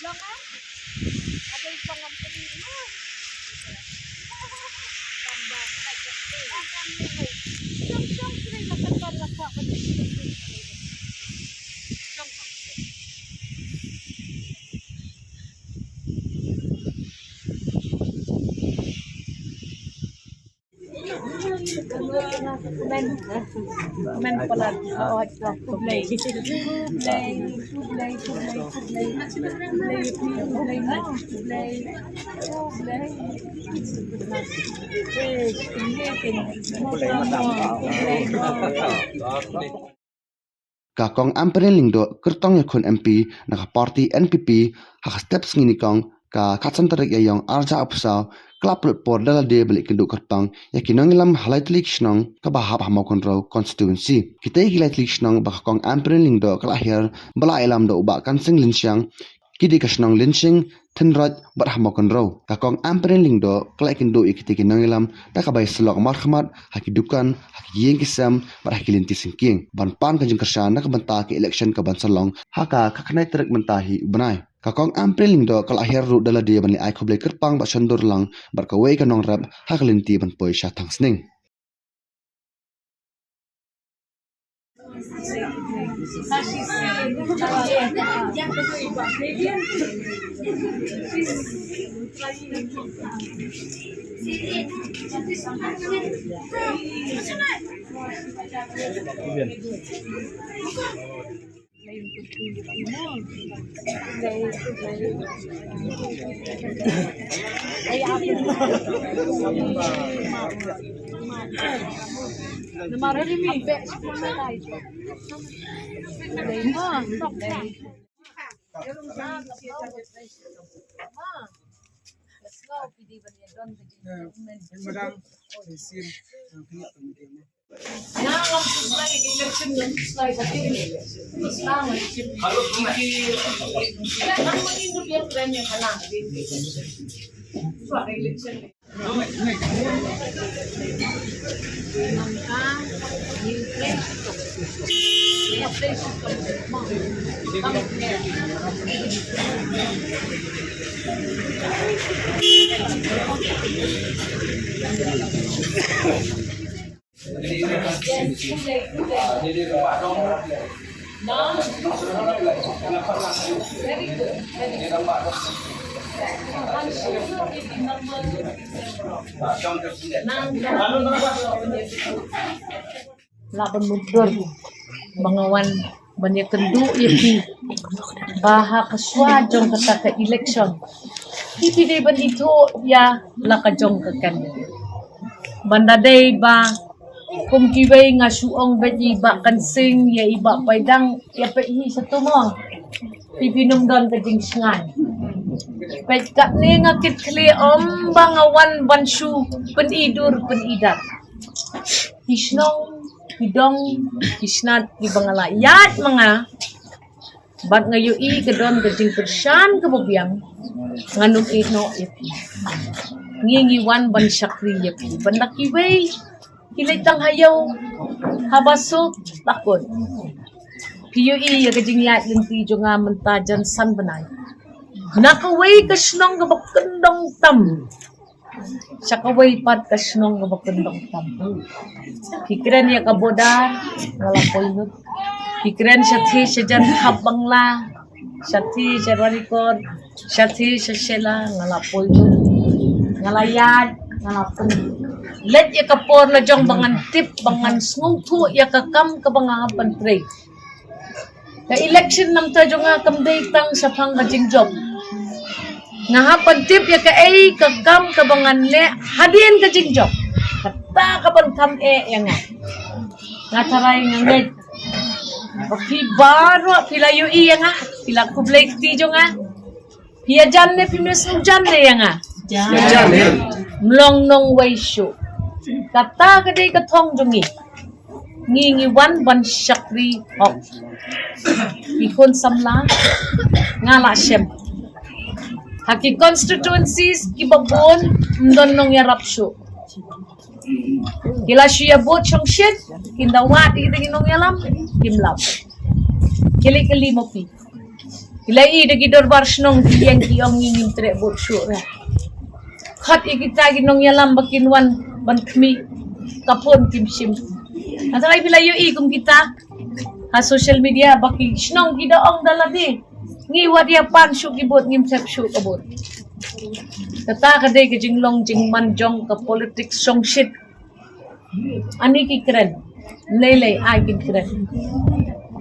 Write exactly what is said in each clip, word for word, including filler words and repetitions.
Ka Kong Ampareen Lyngdoh kyrtong ïa khun M P na ka party N P P ha ka step sngi nyngkong ka khatsan tarik Ïaiong arhajar arphew saw, ka la pynlut por da lade ban leit kynduh kyrpang ïa ki nongïalam ha lai tylli ki shnong kaba hap ha Mawkynrew constituency. Kitei ki lai tylli ki shnong ba ka Kong Ampareen Lyngdoh ka la hiar ba la ïalam da u Bah Kansing Lynsiang, ki dei ka shnong Lynsing, Thynroit bad ha Mawkynrew. Ka Kong Ampareen Lyngdoh ka la ïakynduh ïa kitei ki nongïalam da kaba ïasyllok markhmat ha ki dukan, ha ki ïing ki sem bad ha ki lynti syngkien ban pan ka jingkyrshan na ka bynta ka election kaban sa long ha ka khatkhyndai tarik mynta hi u bnai. Ka Kong Ampareen Lyngdoh ka la hiar ruh da lade ban leit ai khublei kyrpang bad shondur lang bad kawei ka nongrep ha ka lynti ban poi sha Thangsning. Lah ban mutdur ba nga wan ban ïakynduh ïa phi ba ha ka shuwa jong kata ka election phi, phi dei ban ithuh ïa la ka jong ka candidate. Ban da dei ba kum kiwei nga shu ong bad i Bah Kansing ïa i Bah Paidang ïa phi hi sa tu mo. Phi phin ym don ka jingshngaiñ. Peit katne nga kit khlieh ym ba nga wan ban shu pyni dur pyni dar. Ki shnong, ki dong, ki snat kiba nga la ïaid ma nga. Bad nga ïohi ka don ka jingkyrshan kaba biang. Ngan ym ïehnoh ïa phi. Ngi ngi wan ban shakri ïa phi. Ban da kiwei ki leit tang ha ïew, haba suk la kut. Phi ïohi ïa ka jingïaid lynti jong nga mynta jan san bnai. Na kawei ka shnong kaba kyndong tam sha kawei pat ka shnong kaba kyndong tam. Phi kren ïa ka border, nga la poi lut. Phi kren shathie shajan Khap Bangla, shathie sha Ranikor, shathie sha Shella, nga la poi lut. Nga la ïaid, nga la poi lut. Leit ïa ka por la jong ba ngan tip, ba ngan sngewthuh ïa ka kam kaba nga hap ban trei. Ka election namar jong nga kam dei tang shaphang ka jingjop. Nga hap ban tip ïa kaei ka kam kaba ngan leh hadien ka jingjop. Kata ka ban kham eh ïa nga. Nga tharai nga ngeit ba phi baroh phi la ïohi ïa nga, phi la khublei kti jong nga. Phi ïa jan ne phim ïa sngewjan ne ïa nga? Jan. Ym long nongwei shuh. Kata ka dei ka thong jong ngi. Ngi ngi wan ban shakri hok. Ki khun samla nga la shem. Ha ki constituencies kiba bun ym don nongïarap shuh. Ki la shu ïa bud shongshit, kin da wad ïa kita ki nongïalam, kim lap. Ki leh kali mo phi. Ki la i da ki dorbar shnong ki ïeng ki ong ngi ngim treh vote shuh re. Khot ïa kita ki nongïalam ba kin wan ban khmih ka phone kim shim. Hata lai phi la ïohi kum kita ha social media ba ki shnong ki da ong da lade ngi wat ïa pan shuh ki vote, ngim thep shuh ka vote. Kata ka dei ka jinglong jingman jong ka politics shongshit. Ani ki kren. Lei lei ai kin kren.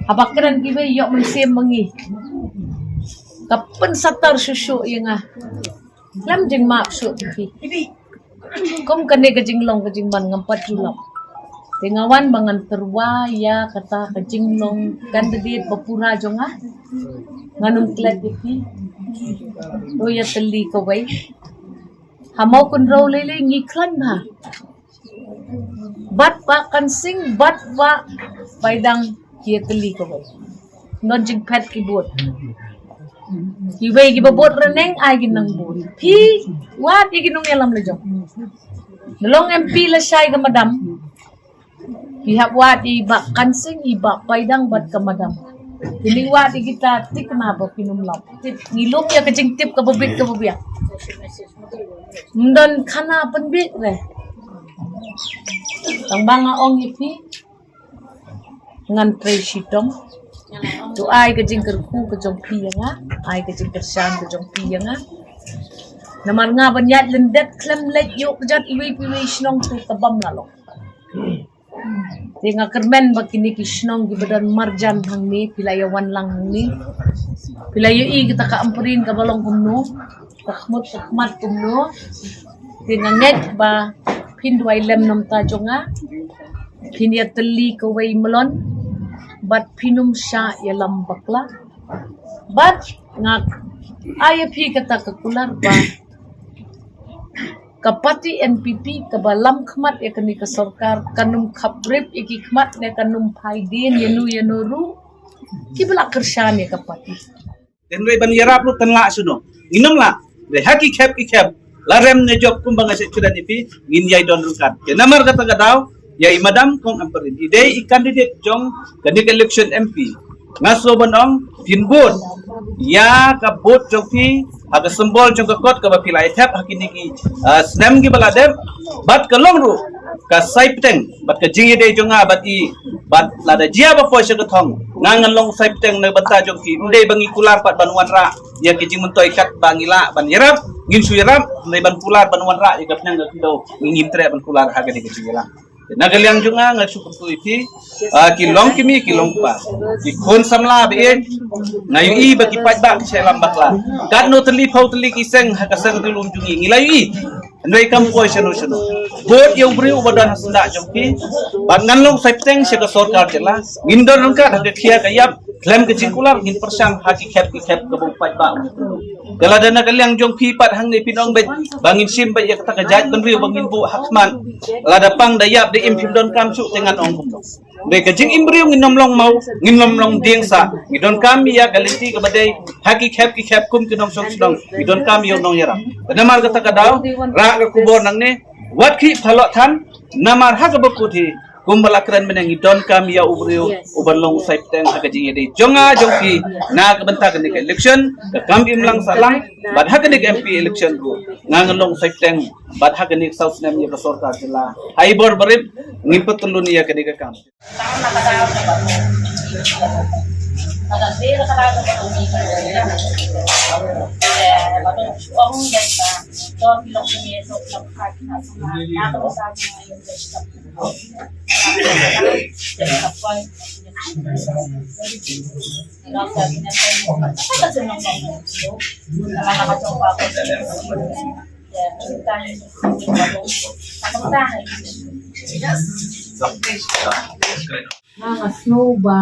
Haba kren kiwei ïoh mynsiem ma ngi. Ka pynsatar shuh shuh ïa nga. Khlem jingmap shuh ïa phi. Kum kane ka jinglong ka jingman ngam pat ju lap. Te nga wan ba ngan tyrwa ïa kata ka jinglong candidate ba pura jong nga. Ngan ym klet ïa phi. To ïatylli kawei. Ha Mawkynrew lei lei ngi khlaiñ bha. Bad Bah Kansing bad Bah Paidang ki ïatylli kawei. Ngan jingphet ki vote. Kiwei kiba vote ryneng ai ki nang vote. Phi wad ïa ki nongïalam la jong. Nalong M P lashai ka madam. Phi hap wad ïa i Bah Kansing, i Bah Paidang bad ka madam. Phi wad ïa kita, thikna ba phin ym lap. Ngi lum ïa ka jingtip kaba bit kaba biang. Ym don khana pynbiej re. Tang ba nga ong ïa phi. Ngan trei shitom. To ai ka jingkyrkhu ka jong phi ïa nga, ai ka jingkyrshan ka jong phi ïa nga. Namar nga ban ïaid lyndet khlem leit ïoh kjat iwei pa iwei shnong te ka bym lah long. Te nga kyrmen ba kine ki shnong kiba don marjan hangne, phi la ïa wan lang hangne. Phi la ïohi kata ka Ampareen kaba long kumno, ka khmut ka khmat kumno. Te nga ngeit ba phin duwai lem na bynta jong nga. Phin ïatylli kawei malan bad phin ym shah ïalam bakla. Bad nga ai ïa phi kata ka kular ba ka party N P P kaba lam khmat ïa kane ka sorkar kan ym khap rip ïa ki khmat ne kan ym phai dien ïa no ïa no ruh kiba la kyrshan ïa ka party. Hynrei ban ïarap ruh kan lah shuh no. Ngin ym lah. Hynrei ha ki khep ki khep la rem ne jop kumba nga shu kren ïa phi ngin ïai don ryngkat. Te namar kata ka daw ïa i madam kong Ampareen i dei i candidate jong kane ka election M P. Nga sngewbha ban ong phin vote ïa ka vote jong phi ha ka symbol jong ka kot kaba phi la ïa thep ha kine ki, ah, snem kiba la dep. Bad ka long ruh ka sai bteng bad ka jingïadei jong nga bad i, bad lada jia ba poi sha ka thong nga ngan long sai bteng na bynta jong phi. Ym dei ba ngi kular pat ban wanrah ïa ki jingmyntoi kat ba ngi lah ban ïarap, ngin shu ïarap, ym dei ban kular ban wanrah ïa ka pneng ka kdew, ngi ngim treh ban kular ha kane ka jingïalang. Na ka liang jong nga nga shu kyntu ïa phi, ah, ki long ki mei ki long kpa, ki khun samla ba ïeit, nga ïohi ba ki paidbah ki shah ïalam bakla. Katno tylli phew tylli ki seng ha ka seng rilum jong ngi ngi la ïohi. Hynrei kam poi shano shano. Vote ïa u briew uba don ha syndah jong phi. Bad ngan long sai bteng sha ka sorkar jylla. Ngin don ryngkat ha ka khia ka ïap khlem ka jingkular, ngin pyrshang ha ki khep ki khep kaba u paidbah. Ka lada na ka liang jong phi pat hangne phin ong beit ba ngin shim beit ïa kata ka jaitbynriew ba ngin buh ha khmat. Lada pang da ïap da im phim donkam shuh te ngan ong kumno. Dei ka jingim briew ngin ym long maw, ngin ym long dieng sah. Ngi donkam ïa ka lynti kaba dei ha ki khep ki khep kum ki nongshong shnong. Ngi donkam ïa u nongïarap. Namar kata ka daw rah ka khubor nangne, wat khih phalot than. Namar ha kaba kut hi kumba la kren mynne ngi donkam ïa u briew uban long sai bteng ha ka jingïadei jong nga jong phi na ka bynta kane ka election. Ka kam im lang sah lang bad ha kane ka M P election ruh nga ngan long sai bteng bad ha kane ka saw snem ïa ka sorkar jylla. Ha i bor barit ngin pyntylun ïa kane ka kam. Nga, nga sngew ba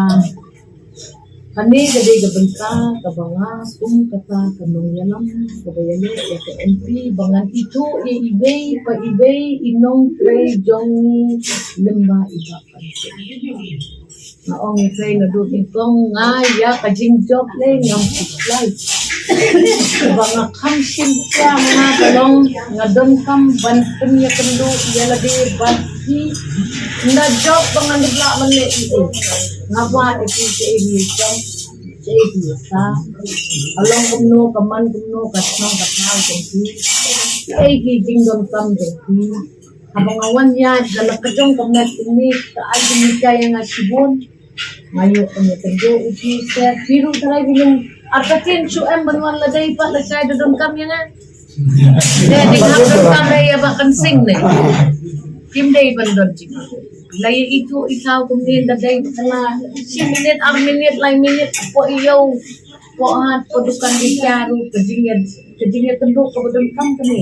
kane ka dei ka bynta kaba nga kum kata ka nongïalam kaba ïaleh ïa ka M P ba ngan ithuh ïa iwei pa iwei i nongtrei jong ngi lyngba i Bah Kansing. Nga ong ïa phi naduh nyngkong nga ïa ka jingjop lei ngam khuslai. Ba nga kham shim ïa nga ka long nga donkam ban pynïakynduh ïa lade bad phi. Ynda jop ba ngan dei lah ban leh ïa phi. Nga wad ïa phi kaei hi jong. Ei ki sa. Ka long kumno, ka man kumno, ka shnong ka thaw jong ki. Ei ki jingdonkam jong ki. Haba nga wan ïaid da la ka jong ka met kumne, ka ai kumne ka ïa nga shibun. Nga ïoh kumne ka jong u ki se. Phi ruh tharai phi nym artatien shu em ban wan lada i pat lashai da donkam ïa nga. Dei ding hap donkam ïa ba kan sing ne. Kim dei ban don jing. La ïa itu i thaw kumne da dei ba kala shi minit, ar minit, lai minit, po ïew, po hat, po dukan di kya ruh, ka jingïa, ka jingïakynduh kaba donkam kane.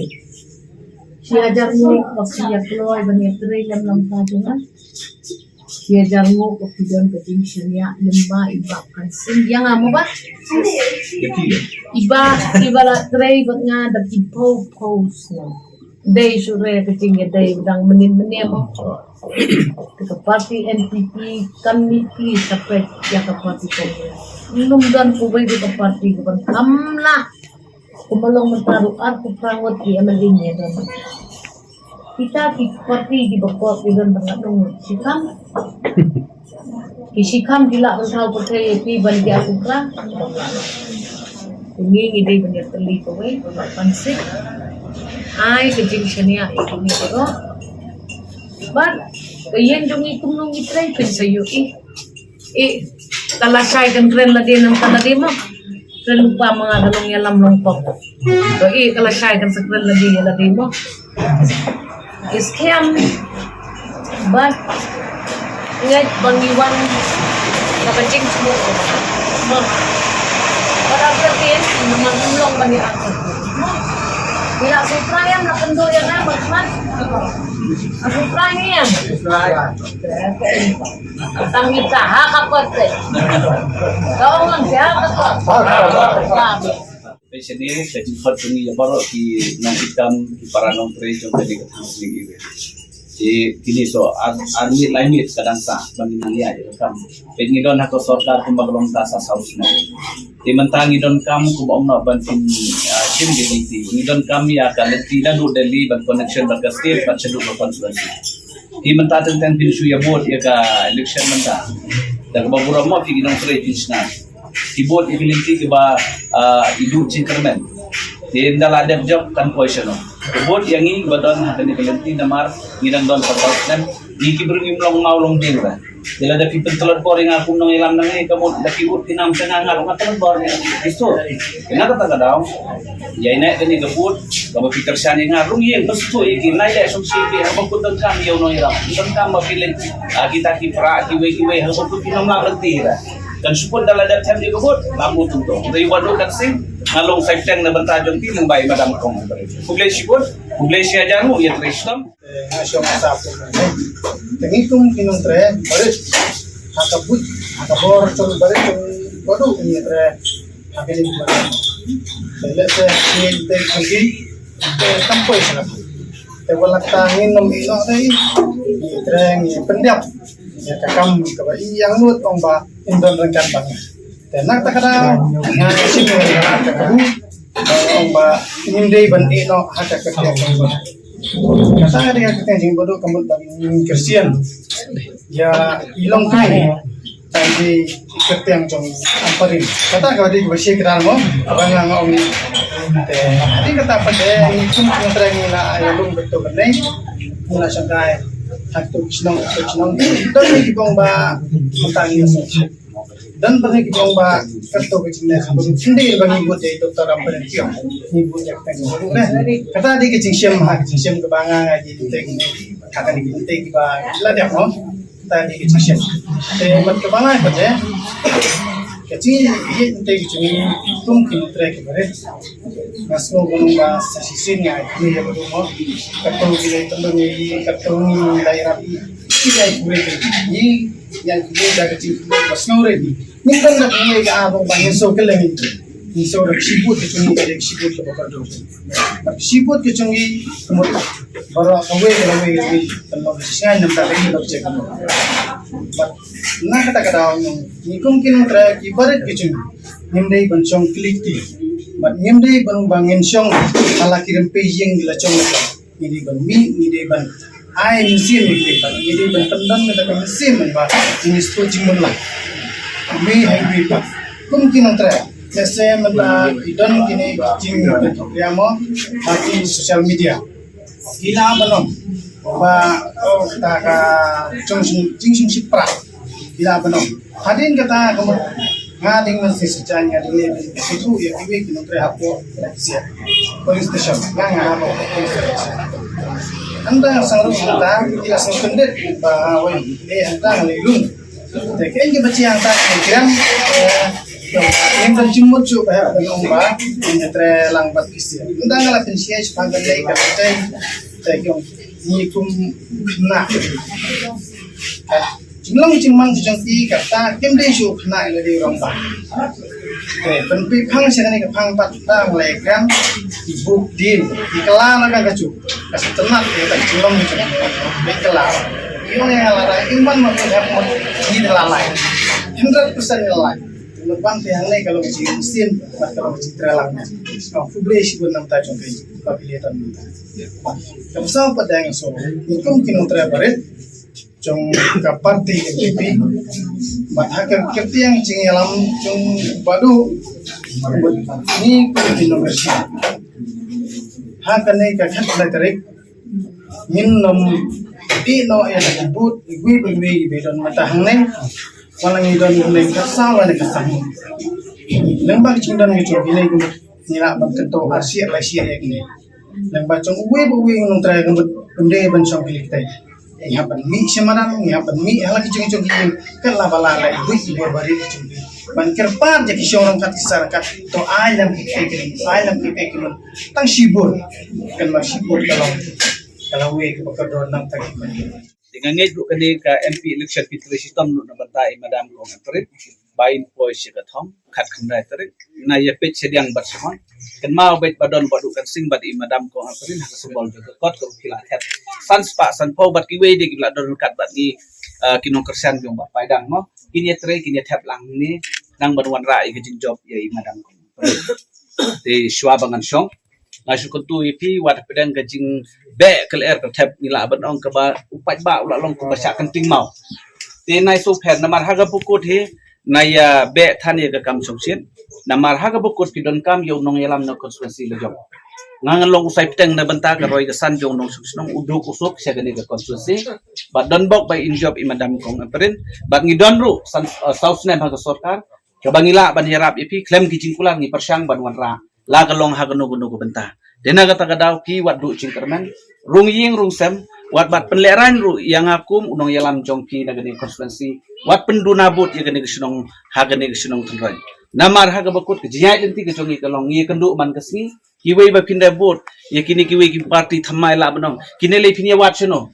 Shi hajar ngut ba ki ïa kloi ban ïa trei lem lam ka jong nga. Shi hajar ngut ba ki don ka jingshaniah lem ba i ba kan sing ïa nga mo ba. Ïa ki. I ba, i ba la trei bad nga da ki phew phew snem. Dei shuh re ka jingïadei u dang mynnin mynnin mo. Te ka party N P P kam mih pli separate ïa ka party Congress. Ym don kawei ruh ka party kaban kham lah. Kumba long mynta ruh arphew phra ngut ki M L A ngi don. Kita ki party kiba kop ki don tang ngut shi kam. Ki shi kam ki lah ban thaw pyrthei ïa ki ban ki arphew phra. Ngi ngi dei ban ïatylli kawei, ban sik. Ai ka jingshaniah ïa kine baroh. Bad ka ïing jong ngi kumno ngi trei phin sa ïohi. Eh, ka lashai kan kren lade nangta lade mo. Kren lypa ma nga ka long ïalam long pop. To eh, ka lashai kan sa kren lade ïa lade mo. Is kiam bad ngeit ba ngi wan na ka jingthmu. Mo. Bad artatien namar ym long ban ïa artatien. Ngi la sngewthuh ïa nga kynduh ïa nga bad khmat. Sngewthuh ïa nga. Tang ita ha ka pat te. Kong ang siapa kong? Pei shane ka jingkhot jong ngi ïa baroh ki nonghikai ki para nongtrei jong kane ka thang sning ire. Te kine so ar, ar minit lai minit ka dang sah ba ngin nang ïaid ïa ka kam. Peit ngi don ha ka sorkar kumba ka long ta sa saw snem. Te mynta ngi donkam kumba ong noh ban pyn, ah, shim ki lynti. Ngi donkam ïa ka lynti naduh Delhi ban connection bad ka state bad shaduh ka constituency. Te mynta teng teng phin shu ïa vote ïa ka election mynta. Da kaba burom mo phi ki nongtrei phin shna. Ki vote ïa ki lynti kiba, ah, i duh jingkyrmen. Te ynda la dep jop kan poi shano. Ki vote ïa ngi ba don ha kane ka lynti namar ngi dang don ka pop kan. Ngi ki briew ngim long maw long dieng ba. Te lada phi pyntlot bor ïa nga kum nongïalam nangne ka mut da ki vote ki nam sha nga nga ruh nga tlot bor ïa ngi. Isu. Ïa nga kata ka daw. Ïa ine kane ka vote kaba phi kyrshan ïa nga rung ïeng ba shu ïa ki nai leh shong shi phi haba kut donkam ïa u nongïalam. Donkam ba phi leh, ah, kita ki pra kiwei kiwei haba kut ki nonglam lynti ra. Kan shu kut da la dep them ïa ka vote la mut tung tong. Dei wat kan sing nga long sai teng na bynta jong ki lyngba i madam kong. Khublei shibun, khublei shi hajar nguh ïa trei shitom. Te nga shong sa pun. Te ngi kum ki nongtrei barit ha ka buit ha ka bor chong barit chong badu ngi trei ha ka jingtrei. Te lehse ngi te chong ki te kam poi sha ka. Te wat la ka ngin ym ïoh te ngi trei ngi pyndiap ïa ka kam kaba i ïang lut ong ba in don ryngkat bad ngi. Te na kata ka daw nga shim ïa ka ong ba ngim dei ban ïeh noh ha ka kyrteng jong u Blei. Kata ka dei ka kyrteng jong u Blei ka mut ban kyrshan ïa i long kai. Tang ki kyrteng jong Ampareen. Kata ka dei ka ba shi kyrteng mo ba nga nga ong. Te dei kata pat te ngi kum ngi trei ngi la ïalum betul betul. Ngi la shangkai ha tu shnong tu shnong. Tu ki bong ba mynta ngi don bang ki bong ba kato ka jingles ba ngi chindi ba ngi bud dei Doktor Ampareen Tioh. Ngi bud dei kata ngi bud dei. Kata dei ka jingshem ha ka jingshem ka ba nga nga ji teng. Kata dei ka teng ba la dei mo. Kata dei ka jingshem. Te mat ka ba nga ka dei. Ka jingim teng ka jingim tum ki tre ki bare. Nga sngew ba nong ba sa shisien nga ai kmie ïa ka dum mo. Kato ki lai tendang ïa i, kato ngi lai rap i. Ki lai kure ki. Ngi ïa ki lai da ka jingkmie ba sngew re i. Ngi tang da kmie ka abang ba ngi so ka leng i. Ngi so da shibut ka jong ngi ka shibut ka ba ka dum. Ba shibut ka jong ngi ka mut. Baroh kawei kawei kawei. Tang ba ka shisien nam da ka ngi ba ka jong. Ba na kata ka daw ngi kum ki nongtrei ki barit ki jong ngi. Ngim dei ban shong klik ti. Bad ngim dei ban ba ngin shong ha la ki rympei ïing ki la shong. Ngi dei ban mih, ngi dei ban ai mynsiem ïa ki paidbah. Ngi dei ban tymmen ïa ka mynsiem ba ngi sngewthuh jingmut lang. Mih ha ki paidbah. Kum ki nongtrei, jase mynta ki don kine ki jingpynthok ïa mo ha ki social media. Ki la ban ong ba, oh, kata ka jong sing, jing sing sipra. Ki la ban ong. Hadien kata ka mo, nga ding mynsiem sha jan, nga ding ne shu ïa kiwei ki nongtrei hapoh police station. Nga nga hapoh police station. Hangta nga sang ruh hangta, ki la sang kyndit ba, wei, eh, hangta nga lei lung. Te kein ki bachi hangta ki kren, eh, ngim don jingmut shuh ba heh ban ong ba ngin ïatrei lang bad ki sien. Hangta nga la pynshai shaphang kane ka kynthei. Te ki ong ngi kum khynnah. Ka jinglong jingman jong ki kata kim dei shuh khynnah, ïa la dei rangbah. Te pynpei phang sha kane ka phang pat tang lei kren ki bud din ki kylla na ka kajuh. Ka sngewtynnat ïa ka jinglong jong ki. Dei kylla. Ïa nga la dang im ban ma ka hep mut ngi da la lai. Hundred percent la lai. Te mut ban te hangne ka long ka jingïaseng bad ka long ka jingtrei lang. Khublei shibun namar jong phi ba phi la ïa don mynta. Ka bsa pat dang so. Ngi kum ki nongtrei barit jong ka party N P P. Bad ha ka kyrteng jingïalam jong Bah Duh, ngi kum ki nongkyrshan. Ha kane ka khatkhyndai tarik ngin nym ïeh noh ïa ka bud iwei pa iwei ba don mynta hangne. Wat la ngi don hangne ka saw ne ka saw. Lem bad ka jingdon ka jong kine, ngi lah ban kyntu arsien laisien ïa kine. Lem bad jong uwei pa uwei u nongtrei ka mut ym dei ban shong kine kita. Ngi hap ban mih sha madan, ngi hap ban mih ha la ki jong jong ki ïing, kat la ba la la i buit i bor barit ki jong ki. Ban kyrpad ïa ki shong ryngkat ki sar ryngkat, to ai lem ki pek ki, ai lem ki pek ki, tang shibun. Kan ma shibun ka long, ka long wei kaba kordor nangta ki. Te nga ngeit ruh kane ka M P election phi trei shitom ruh na bynta i Madam Kong Ampareen ba in poi sha ka thong khatkhyndai tarik. Na ïa peit shadiang bad sha mon. Kynmaw beit ba don Bah Duh Kan Sing bad i Madam Kong Ampareen ha ka symbol jong ka kot kaba phi la thep. San spah san phew bad kiwei de ki la don ryngkat bad ngi, ah, ki nongkyrshan jong Bah Paidang mo. Kin ïa trei, kin ïa thep lang ne nang ban wanrah ïa ka jingjop ïa i Madam Kong Ampareen. Te shuwa ba ngan shong, nga shu kyntu ïa phi, wat hapdeng ka jingbeh ka lyer ka thep, ngi lah ban ong kaba u paidbah u la long kumba shah kynting maw. Te nai sngewpher namar ha kaba kut hi, nai ïa beh than ïa ka kam shongshit. Namar ha kaba kut phi donkam ïa u nongïalam na constituency la jong. Nga ngan long u sai bteng na bynta ka roi ka san jong u nongshong shnong, u duk u suk sha kane ka constituency. Bad don bok ba in jop i Madam Kong Ampareen. Bad ngi don ruh san, eh, saw snem ha ka sorkar. Kaba ngi lah ban ïarap ïa phi khlem ki jingkular, ngi pyrshang ban wanrah la ka long ha kano kano ka bynta. Te na kata ka daw phi wat duh jingkyrmen, rung ïing rung sem, wat bat pynlehraiñ ruh ïa nga kum u nongïalam jong phi na kane ka constituency, wat pynduna bud ïa kane ka shnong ha kane ka shnong Tynroit. Namar ha kaba kut ka jingïaid lynti ka jong ngi ka long ngi ïakynduh man ka sngi. Kiwei ba phin da bud ïa kine kiwei ki party thymmai lah ban ong, kine lei phin ïa wad shano?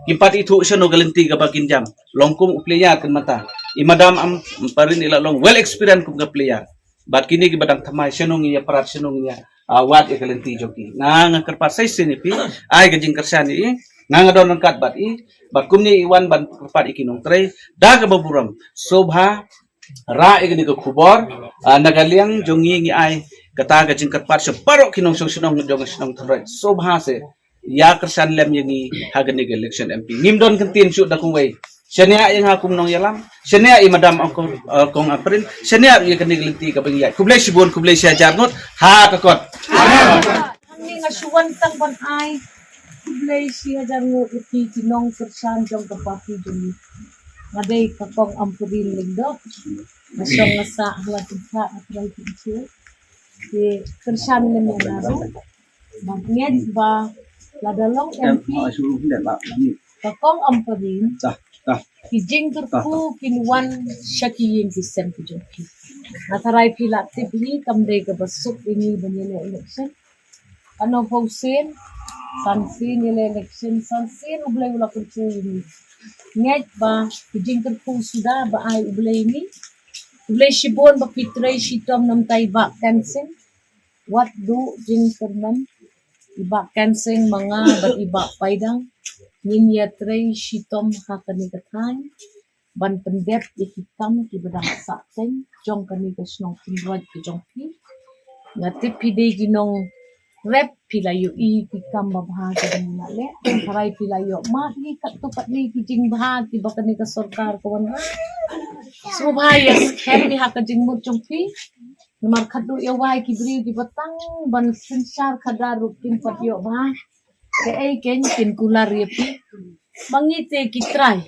Ki party thuh shano ka lynti kaba kin jam? Long kum u player kan mynta. I Madam Ampareen i la long well experience kum ka player. Bad kine kiba dang thymmai shano ngin ïa prat, shano ngin ïa, ah, wad ïa ka lynti jong ki. Nga nga kyrpad sa shisien ïa phi, ai ka jingkyrshan ïa i. Nga nga don ryngkat bad i. Bad kumne i wan ban kyrpad ïa ki nongtrei da kaba burom. Sngewbha rah ïa kane ka khubor, ah, na ka liang jong ngi ngi ai kata ka jingkyrpad sha baroh ki nongshong shnong jong ka shnong Tynroit. Sngewbha se ïa kyrshan lem ïa ngi ha kane ka election M P. Ngim don kyntien shuh da kumwei. Shaniah ïa nga kum nongïalam, shaniah ïa i Madam Kong, eh, Kong Ampareen, shaniah ïa kane ka lynti kaba ngi ïaid. Khublei shibun, khublei shi hajar ngut ha ka kot. Hangne nga shu wan tang ban ai khublei shi hajar ngut ïa phi ki nongkyrshan jong ka party jong ngi. Nga dei ka Kong Ampareen Lyngdoh. Nga shong nga sah ha la ki kha ha Trai Pynshoi. Te kyrshan lem ïa nga ruh. Ba ngeit ba lada long M P ka Kong Ampareen, ki jingkyrkhu kin wan sha ki ïing ki sem ki jong phi. Nga tharai phi la tip hi, kam dei kaba suk ïa ngi ban ïaleh election. Kano phew sien, san sien ïaleh election, san sien U Blei u la kyrkhu ïa ngi. Ngeit ba ki jingkyrkhu suda ba ai U Blei ïa ngi. U Blei shibun ba phi trei shitom namar i Bah Kan Sing. Wat duh jingkyrmen, i Bah Kan Sing, ma nga bad i Bah Paidang ngin ïatrei shitom ha kane ka thaiñ ban pyndep ïa ki kam kiba dang sah teng jong kane ka shnong Tynroit ka jong phi. Nga tip phi dei ki nongrep, phi la ïohi ki kam babha kiba ngi la leh. Tharai phi la ïoh mad hi katto katne ki jingbha kiba kane ka sorkar ka wanrah. Sngewbha ïa skhem ïa ka jingmut jong phi. Namar khadduh ïa wai ki briew kiba tang ban synshar khadar ruh kim pat ïoh bha. Kaei kein kin kular ïa phi. Ma ngi te ki trai,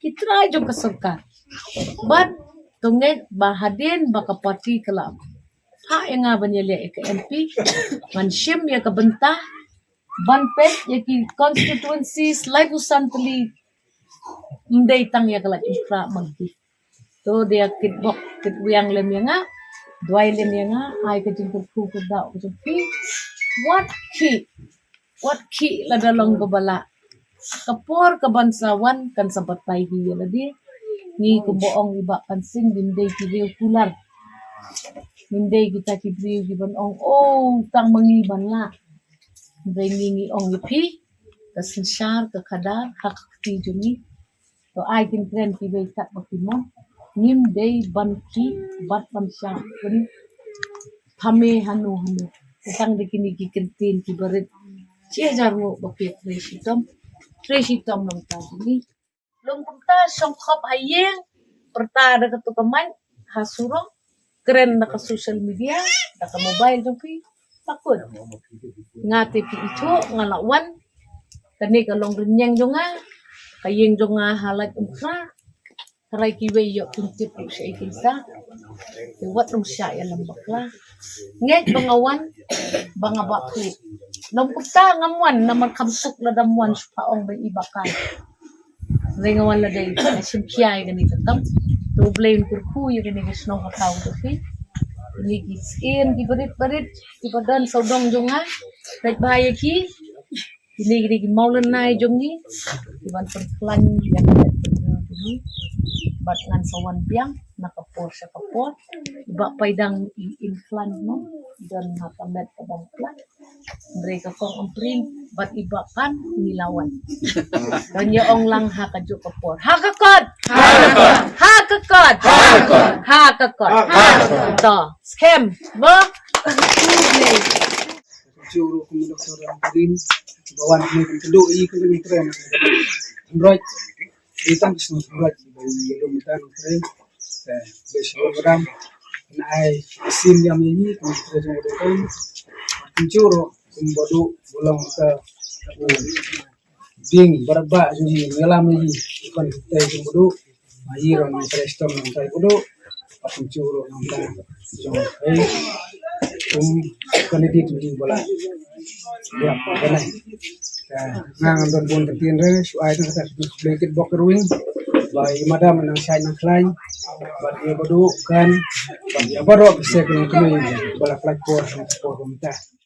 ki trai jong ka sorkar. Bad to ngeit ba hadien ba ka party ka la phah ïa nga ban ïaleh ïa ka M P, ngan shim ïa ka bynta ban peit ïa ki constituencies laiphew san tylli. Ym dei tang ïa ka Laitumkhrah ma ngi. To dei ïa kit bok kit wiang lem ïa nga, duwai lem ïa nga, ai ka jingkyrkhu kyrdoh ka jong phi. Wat khih, wat khih lada long kaba lah. Ka por kaban sa wan kan sa batai hi ïa lade. Ngi kumba ong i Bah Pansing, ngim dei ki riew kular. Ngim dei kita ki briew kiban ong, oh, tang ma ngi ban lah. Hynrei ngi ngi ong ïa phi, ka synshar ka khadar ha ka kti jong ngi. To ai kin kren kiwei kat ba ki mon. Ngim dei ban khih bad ban shah pynphame hano hano. Tang da kine ki kyntien kiba rit. Shi hajar nguh ba phi trei shitom, trei shitom nangta jong ngi. Lum kumta shong khop ha ïing, pyrta da kato ka mic ha surok, kren da ka social media, da ka mobile jong phi. Takut. Nga te phi ithuh nga la wan. Kane ka long rynïeng jong nga, ka ïing jong nga ha Laitumkhrah. Hynrei kiwei ïoh pyntip ruh shaei kynta. Te wat nym shah ïalam bakla. Ngeit ba nga wan, ba nga bah khlieh. Lum kumta ngam wan namar kham suk lada ym wan shu phah ong ba i Bah Kai. Hynrei nga wan lada i, nga shim khia ïa kane ka kam. To U Blei un kyrkhu ïa kane ka shnong ka thaw ka phi. Kine ki syiem kiba rit ba rit kiba don sawdong jong nga. Peit bha ïa ki. Kine kine ki mawlynnai jong ngi kiban pynkhlaiñ ïa ka jaitbynriew jong ngi. Bad ngan sa wan biang na ka por sha ka por. I Bah Paidang i, i khlaiñ mo, i don ha ka met ka bym khlaiñ. Hynrei ka Kong Ampareen bad i Bah Pan ngi la wan. Don ïa ong lang ha kajuh ka por. Ha ka kot. Ha ka kot. Ha ka kot. To skhem mo. Juru kum doktor Ampareen ba wan kane kan kynduh i kan kren. Hynrei i tang snu hynrei ba i lum i tang kren. Eh, be shu ba dam na ai sim yam i kan kren jong doktor. Kan juru kum ba du bulong ka ding barba jong i ngalam i kan te jong ba du. Ma i ron nang trei shitom nang trei kudu. Pat kum juru nang trei jong ei kum kane di tu di bala. Ïa kane. Nga ngam don bun ka tin re shu ai tang kata shu blanket bok ruin. Ba i madam nang shai nang khlaiñ. Bad ïa badu kan bad ïa baroh ki sek nang kmie bala khlaiñ por nang por kumta.